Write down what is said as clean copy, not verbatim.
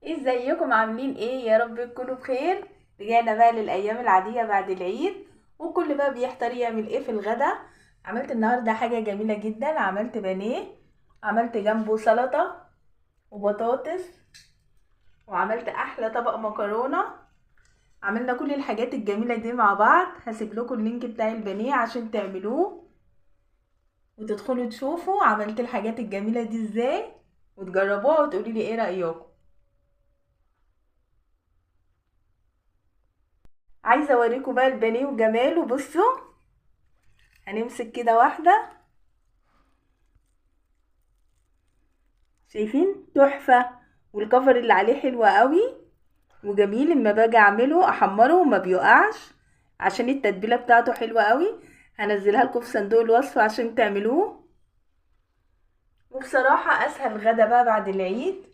ازيكم عاملين ايه؟ يا رب تكونوا بخير. رجعنا بقى للايام العادية بعد العيد، وكل بقى بيحتار يعمل ايه في الغدا. عملت النهارده حاجة جميلة جدا، عملت بانيه، عملت جنبه سلطة وبطاطس، وعملت احلى طبق مكرونه. عملنا كل الحاجات الجميلة دي مع بعض. هسيب لكم ال link بتاع البانيه عشان تعملوه وتدخلوا تشوفوا عملت الحاجات الجميلة دي ازاي، وتجربوها وتقولي لي ايه رايكم. عايزه اوريكم بقى البانيه وجماله. بصوا، هنمسك كده واحدة، شايفين تحفة، والكفر اللي عليه حلو قوي وجميل. لما باجي اعمله احمره وما بيقعش عشان التتبيله بتاعته حلوة قوي. هنزلها لكم في صندوق الوصف عشان تعملوه. وبصراحة اسهل غدا بقى بعد العيد،